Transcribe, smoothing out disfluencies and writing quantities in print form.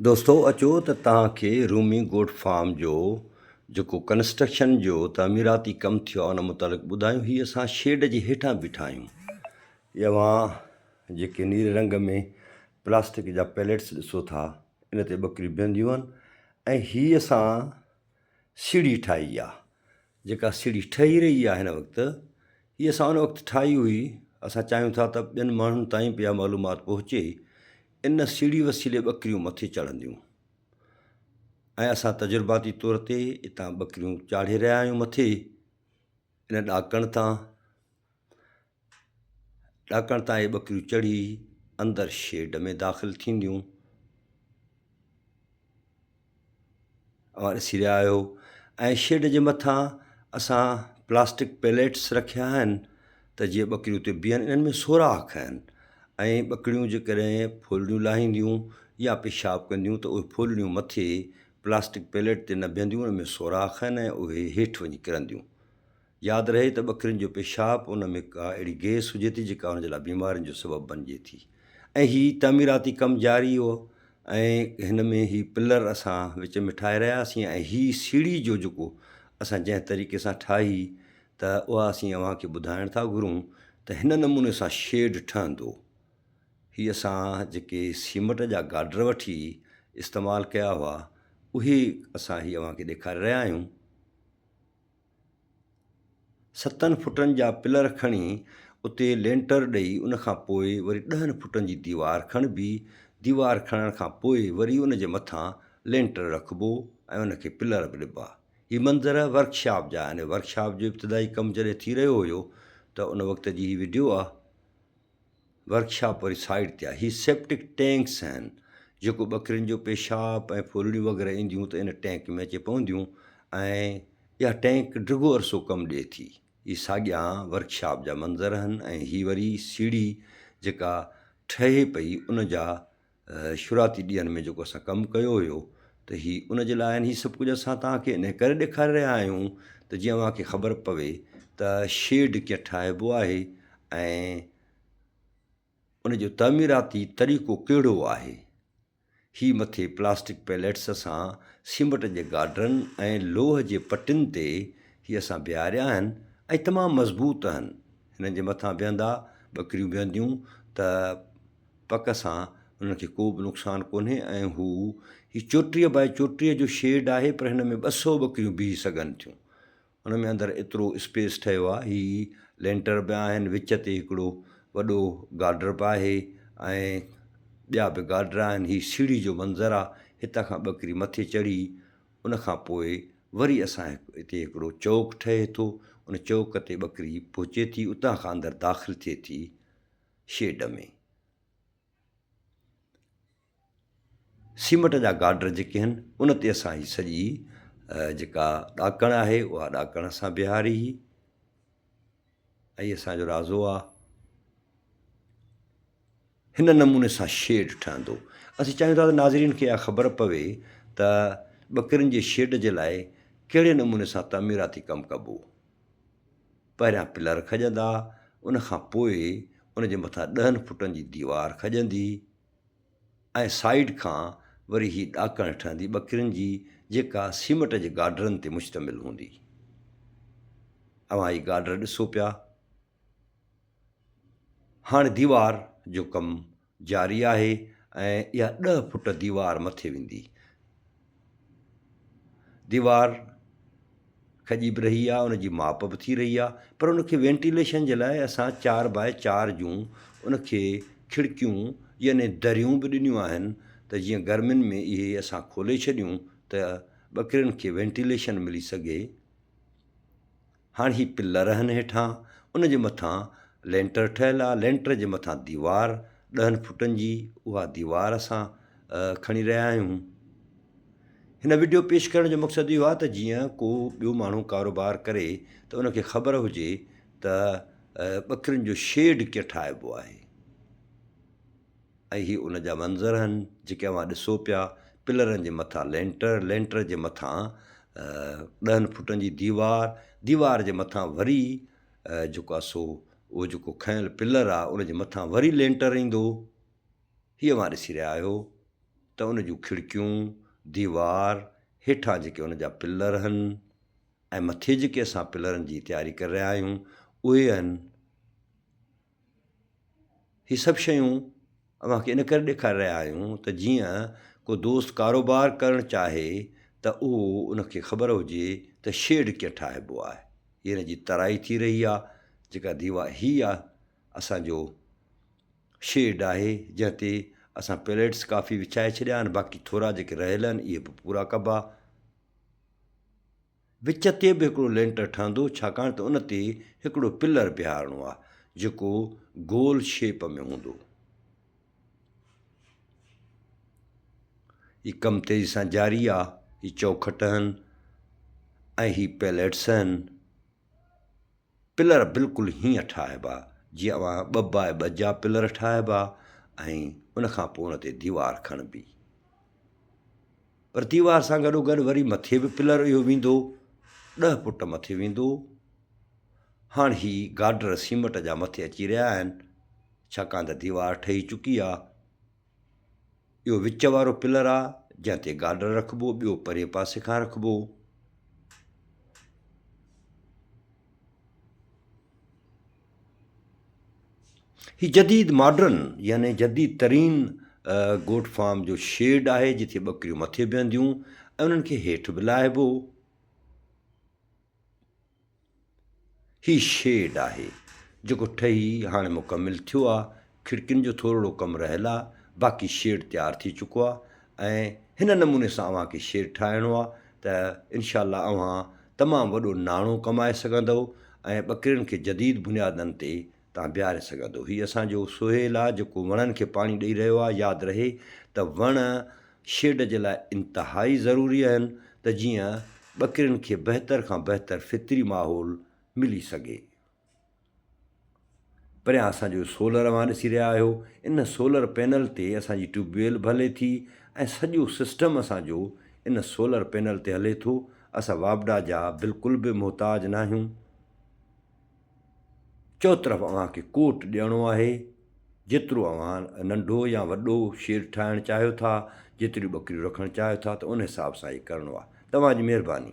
دوستو اچو ته توهان کي رومي گوٽ فارم جو جيڪو ڪنسٽرڪشن جو تعميراتي ڪم ٿيو آهي ان متعلق ٻڌايون. هي اسان شيڊ جي هيٺان بيٺا آهيون. هي اوهان جيڪي نيري رنگ ۾ پلاسٽڪ جا پيليٽس ڏسو ٿا ان تي ٻڪريون بيهنديون آهن ۽ هي اسان سيڙهي ٺاهي آهي جيڪا سيڙهي ٺهي رهي آهي هن وقت هي اسان ان وقت ٺاهي هئي اسان چاهيون ٿا ته ٻين ماڻهن تائين به اها معلومات پهچي ان سيڙهي وسيلي ٻڪريون مٿي چڙهنديون ۽ اسان تجرباتي طور تي اتان ٻڪريون چاڙهي رهيا آهيون مٿي ان ڏاڪڻ تان ڏاڪڻ تان اهي ٻڪريون چڙهي اندر شيڊ ۾ داخل ٿينديون. اوهان ڏسي رهيا آهيو ۽ شيڊ جي مٿان اسان پلاسٽڪ پيليٽس رکيا آهن ته جيئن ٻڪريون اتي بيهن انهن ۾ سوراخ آهن ۽ ٻڪريون جيڪڏهن ڦولڙيون لاهينديون يا پيشاب ڪنديون ته اهي ڦولڙيون مٿي پلاسٽڪ پيليٽ تي نه بيهنديون ان ۾ سوراخ آهن ۽ اهي هيٺ وڃي ڪرنديون. ياد رهي ته ٻڪرين جو پيشاب ان ۾ ڪا اهڙي گئس هجي ٿي جيڪا ان جي لاء بيمارين جو سبب بنجي ٿي ۽ هي تعميراتي ڪم جاري هو ۽ هن ۾ هي پلر اسان وچ ۾ ٺاهي رهيا هئاسين ۽ هي سيڙهي جو جيڪو اسان جنهن طريقي سان ٺاهي ته اها اسين اوهان کي ٻڌائڻ ٿا گهرون ته هن نموني سان شيڊ ٺهندو. هي اسان جيڪي سيمٽ جا گاڊر وٺي استعمال ڪيا هئا اهي اسان هي اوهان کي ڏيکاري رهيا آهيون. ستن فٽن جا پلر کڻي اتي لينٽر ڏئي ان کان پوء وري ڏهن فٽن جي ديوار کڻبي، ديوار کڻڻ کان پوء وري ان جي مٿان لينٽر رکبو ۽ ان کي پلر به ڏبا. هي منظر ورڪشاپ جا آهن، ورڪشاپ جو ابتدائي ڪم جڏهن ٿي رهيو هيو ته ان وقت جي هي وڊيو آ. ورڪشاپ واري سائيڊ تي آهي. هي سيپٽڪ ٽينڪس آهن جيڪو ٻڪرين جو پيشاب ۽ ڦولڙيون وغيره اينديون ته ان ٽينڪ ۾ اچي پونديون ۽ اها ٽينڪ ڊگهو عرصو ڪم ڏئي ٿي. هي ساڳيا ورڪشاپ جا منظر آهن ۽ هي وري سيڙهي جيڪا ٺهي پئي ان جا شروعاتي ڏينهن ۾ جيڪو اسان ڪم ڪيو هيو ته هي ان جي لاء آهن. هي سڀ ڪجهه اسان توهان کي ان ڪري ڏيکاري رهيا آهيون ته جيئن اوهان کي خبر پوي ته شيڊ ڪيئن ٺاهبو آهي ۽ ان جو تعميراتي طريقو ڪهڙو آهي. هي مٿي پلاسٽڪ پيليٽس سان سيمٽ جي گارڊرن ۽ لوهه جي پٽين تي هي اسان بيهاريا آهن ۽ تمام مضبوط آهن. هنن جي مٿان بيهندا ٻڪريون بيهنديون ته پڪ سان انهن کي ڪو به نقصان ڪونهي ۽ هو هي 34 باء 34 جو شيڊ آهي پر هن ۾ 200 ٻڪريون بيهي سگهن ٿيون. ان ۾ اندر ايترو اسپيس ٺهيو آهي هي لينٽر به آهن وچ تي هڪڙو وڏو گارڊر به آهي ۽ ٻيا به گارڊر آهن هي سيڙهي جو منظر آهي هتان کان ٻڪري مٿي چڙهي ان کان پوء وري اسان هتي هڪڙو چوڪ ٺهي ٿو ان چوڪ تي ٻڪري پهچي ٿي اتان کان اندر داخل ٿئي ٿي شيڊ ۾. سيمٽ جا گارڊر جيڪي آهن ان تي اسان هي سڄي جيڪا ڏاڪڻ آهي اها ڏاڪڻ اسان بيهاري هئي ۽ اسان جو رازو آ هن نموني سان شيڊ ٺهندو. اسين چاهيون ٿا ته ناظرين کي اها خبر پوي ته ٻڪرين جي شيڊ جي لاء ڪهڙي نموني سان تعميراتي ڪم ڪبو. پهريان پلر کڄندا، ان کان پوء ان جي مٿان ڏهن فٽن جي ديوار کڄندي ۽ سائيڊ کان وري هي ڏاڪڻ ٺهندي ٻڪرين جي جيڪا سيمٽ جي گارڊرن تي مشتمل هوندي. اوهان هي گارڊر ڏسو پيا. هاڻ ديوار جو ڪم جاري آهي ۽ اها ڏهه فٽ ديوار مٿي ويندي. ديوار کڄي به رهي آهي ان جي ماپ به ٿي رهي آهي پر ان کي وينٽيليشن جي لاء اسان چار باء چار جون ان کي کڙڪيون يعني دريون به ڏنيون آهن ته جيئن گرمين ۾ اهي اسان کولي ڇڏيون ته ٻڪرين کي وينٽيليشن ملي سگهي. هاڻ هي پلر آهن هيٺان ان جي مٿان لينٽر ٺهيل آهي لينٽر جي مٿان ديوار ڏهن فٽن جي اها ديوار اسان کڻي رهيا آهيون هن وڊيو پيش ڪرڻ جو مقصد اهو آهي ته جيئن ڪو ٻيو ماڻهو ڪاروبار ڪري ته ان کي خبر هجي ته ٻڪرين جو شيڊ ڪيئن ٺاهبو آهي. ۽ هي ان جا منظر آهن جيڪي اوهان ڏسو پيا، پلرن جي مٿان لينٽر، لينٽر جي مٿان ڏهن فٽن جي ديوار، ديوار جي مٿان وري جيڪو آهي سو اهو جيڪو کنيل پلر آهي ان جي مٿان وري لينٽر ايندو، هي اوهان ڏسي رهيا آهيو. ته ان جون کڙڪيون، ديوار، هيٺان جيڪي ان جا پلر هن ۽ مٿي جيڪي اسان پلرن جي تياري ڪري رهيا آهيون اهي آهن. هي سڀ شيون اوهان کي ان ڪري ڏيکاري رهيا آهيون ته جيئن ڪو دوست ڪاروبار ڪرڻ چاهي ته اهو ان کي خبر هجي ته شيڊ ڪيئن ٺاهبو آهي. هي ان جي ترائي ٿي رهي آهي جيڪا ديوار هي اسان جو شيڊ آهي جنهن تي اسان پليٽس ڪافي وڇائي ڇڏيا آهن باقي ٿورا جيڪي رهيل آهن اهي به پورا ڪبا. وچ تي به هڪڙو لينٽر ٺهندو ڇاڪاڻ ته ان تي هڪڙو پلر بيهارڻو آهي جيڪو گول شيپ ۾ هوندو. هي ڪم تيزي سان جاري آهي. هي چوکٽ آهن ۽ هي پيليٽس آهن. پلر بلڪل هيئن ٺاهبا جيئن اوهان ٻه باء ٻه جا پلر ٺاهبا ۽ ان کان پوء ان تي ديوار کڻبي. پر ديوار سان گڏو گڏ وري مٿي به پلر اهو ويندو، ڏهه فوٽ مٿي ويندو. هاڻ هي گارڊر سيمٽ جا مٿي اچي رهيا آهن، ڇاڪاڻ ته ديوار ٺهي چڪي آ. اهو وچ وارو پلر آ، جنهن تي گارڊر رکبو، ٻيو پرئين پاسي کان رکبو. هي جديد ماڊرن يعني جديد ترين گوٽ فارم جو شيڊ آهي جتي ٻڪريون مٿي بيهنديون ۽ انهن کي هيٺ به لاهبو. هي شيڊ آهي جيڪو ٺهي هاڻي مڪمل ٿيو آهي کڙڪين جو ٿورڙو ڪم رهيل آهي باقي شيڊ تيار ٿي چڪو آهي ۽ هن نموني سان اوهان کي شيڊ ٺاهڻو آهي ته انشاء الله اوهان تمام وڏو ناڻو ڪمائي سگهندؤ ۽ ٻڪرين کي جديد بنيادن تي تان بيهاري سگهندؤ. هي اسان جو سهيل آ جيڪو وڻن کي پاڻي ڏئي رهيو آ. ياد رهي ته وڻ شيڊ جي لاء انتهائي ضروري آهن ته جيئن ٻڪرين کي بهتر کان بهتر فطري ماحول ملي سگهي. پريان اسان جو سولر اوهان ڏسي رهيا آهيو ان سولر پينل تي اسان جي ٽيوب ويل به هلي ٿي ۽ سڄو سسٽم اسان جو ان سولر پينل تي هلي ٿو اسان واپڊا جا بلڪل به محتاج ناهيون چوطرف اوهان کي ڪوٽ ڏيڻو آهي جيترو اوهان ننڍو يا وڏو شيڊ ٺاهڻ چاهيو ٿا جيتريون ٻڪريون رکڻ چاهيو ٿا ته ان حساب سان هي ڪرڻو آهي توهان جي مهرباني.